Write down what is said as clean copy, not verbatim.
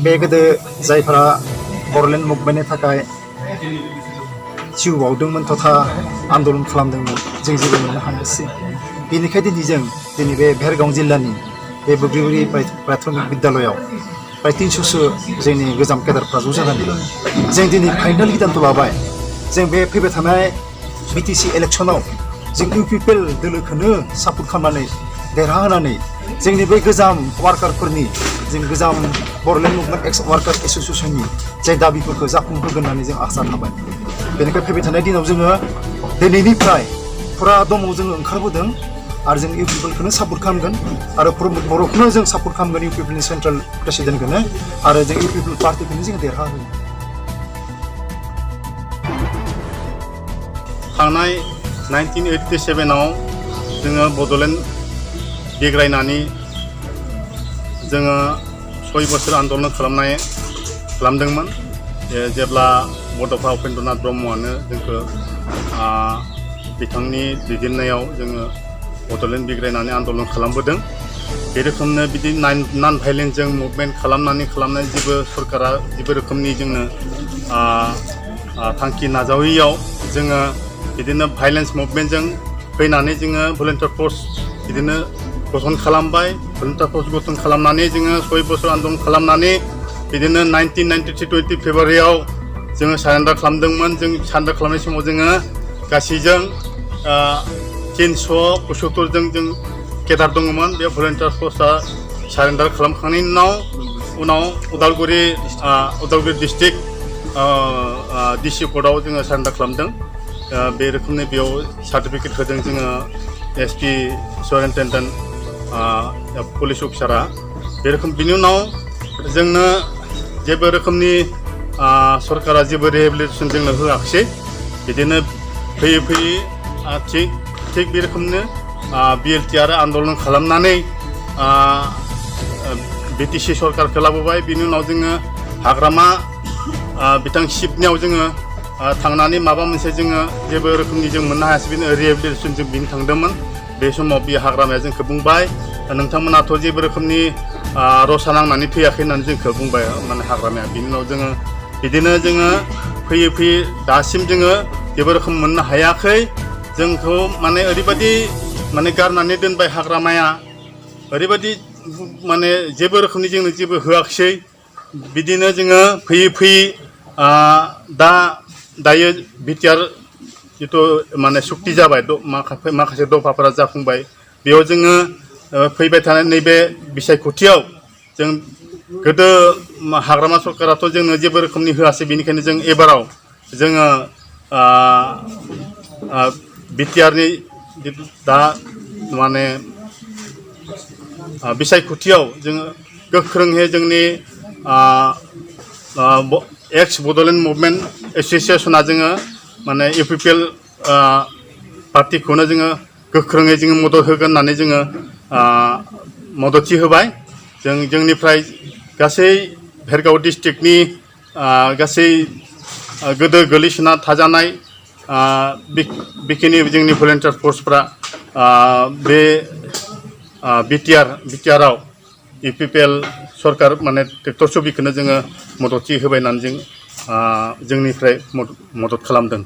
बे गोदो जायफोरा बड'लेण्ड मुभमेन्टनि थाखाय जिउ बावदोंमोन तथा आन्दलन खालामदोंमोन जों जेबो मोननो हायासै बेनिखायनो दिनै बे भेरगाव जिल्लानि बे बुग्रिबारि प्राथमिक बिद्यालयाव प्राय 300सो जोंनि गोजाम केडारफ्रा ज' जानानै जों दिनै फाइनाल सिद्धान्त लाबाय जों बे फैबाय थानाय बिटिसि इलेक्सनाव जों इउपिपिएल दोलोखौनो सापर्ट खालामनानै देरहाहोनानै जोंनि बै गोजाम वार्कारफोरनि जों गोजाम बड'लेण्ड मुभमेन्ट एक्स वार्कार एस'सिएशननि जाय दाबिफोरखौ जाफुंहोगोन होननानै जों आसा थाबाय बेनिखायनो फैबाय थानाय दिनाव जोङो दिनैनिफ्राय फुरा दमाव जोङो ओंखारबोदों आरो जों इउपिपिएलखौनो सापर्ट खालामगोन आरो बर'खौनो जों सापर्ट खालामगोन इउपिपिएलनि सेन्ट्रेल प्रेसिडेन्टखौनो आरो जों इउपिपिएल पार्टिखौनो जों देरहाहोगोन थांनाय 1987 आव जोङो बड'लेण्ड बिग्रायनानै जोङो 6 बोसोर आन्दलन खालामदोंमोन जेब्ला बड'फा उपेन्द्रनाथ ब्रह्मआनो जोंखौ बिथांनि दैदेननायाव जोङो बड'लेण्ड बिग्रायनानै आन्दलन खालामबोदों बे रोखोमनो बिदि नन भायलेन्स जों मुभमेन्ट खालामनाय जेबो सरकारा जेबो रोखोमनि जोंनो थांखि नाजावैयाव जोङो बिदिनो भायलेन्स मुभमेन्टजों फैनानै जोङो भलन्टियार फर्स बिदिनो गठन खालामबाय भलन्टियार फर्स गठन खालामनानै जोङो 6 बोसोर आन्दलन खालामनानै बिदिनो 1993 20 फेब्रुवारियाव जोङो सारेन्डार खालामदोंमोन जों सारेन्डार खालामनाय समाव जोङो गासैजों 375 जों केडार दङमोन बे भलन्टियार फर्सआ सारेन्डार खालामखांनायनि उनाव उदालगुरि डिस्ट्रिक्ट डिसि कर्टआव जोङो सारेन्डार खालामदों बे रोखोमनि बेयाव सार्टिफिकेट होदों जोङो एसपि सुपारिनटेन्डेन्ट पुलिस अफिसारा बे रोखोम बिनि उनाव जोंनो जेबो रोखोमनि सरकारा जेबो रिहेबिलिटेसन जोंनो होआखिसै बिदिनो फैयै थिग बे रोखोमनो बिएलटि आरो आन्दलन खालामनानै बिटिसि सरकारखौ लाबोबाय बिनि उनाव जोङो हाग्रामा बिथां सिपनियाव जोङो थांनानै माबा मोनसे जोङो जेबो रोखोमनि जों मोननो हायासै बिनो रिहेबिलिटेसन जों बिनो थांदोंमोन बे समाव बे हाग्रामाया जोंखौ बुंबाय नोंथांमोनाथ' जेबो रोखोमनि रसा नांनानै फैयाखै होननानै जोंखौ बुंबाय माने हाग्रामाया बिनि उनाव जोङो बिदिनो जोङो फैयै दासिम जोङो जेबो रोखोम मोननो हायाखै जोंखौ माने ओरैबायदि माने गारनानै दोनबाय हाग्रामाया ओरैबायदि माने जेबो रोखोमनि जोंनो जेबो होआखिसै बिदिनो जोङो फैयै दायो बिटिआर जिथु माने सुक्ति जाबाय माखासे दफाफोरा जाफुंबाय बेयाव जोङो फैबाय थानाय नैबे बिसायख'थियाव जों गोदो हाग्रामा सरकाराथ' जोंनो जेबो रोखोमनि होआसै बेनिखायनो जों एबाराव जोङो बिटिआरनि दा माने बिसायख'थियाव जोङो गोख्रोंहै जोंनि एक्स बड'लेण्ड मुभमेन्ट एस'सिएशना जोङो माने इउपिपिएल पार्टिखौनो जोङो गोख्रोङै जोङो मदद होगोन होननानै जोङो मददथि होबाय जोंनिफ्राय गासै भेरगाव डिस्ट्रिक्टनि गासै गोदो गोलैसोना थाजानाय बेखिनि जोंनि भलन्टियार फर्सफ्रा बे बिटिआराव इउपिपिएल सरकार माने ट्रेक्टर छबिखौनो जोङो मददथि होबाय होननानै जों जोंनिफ्राय मदद खालामदों।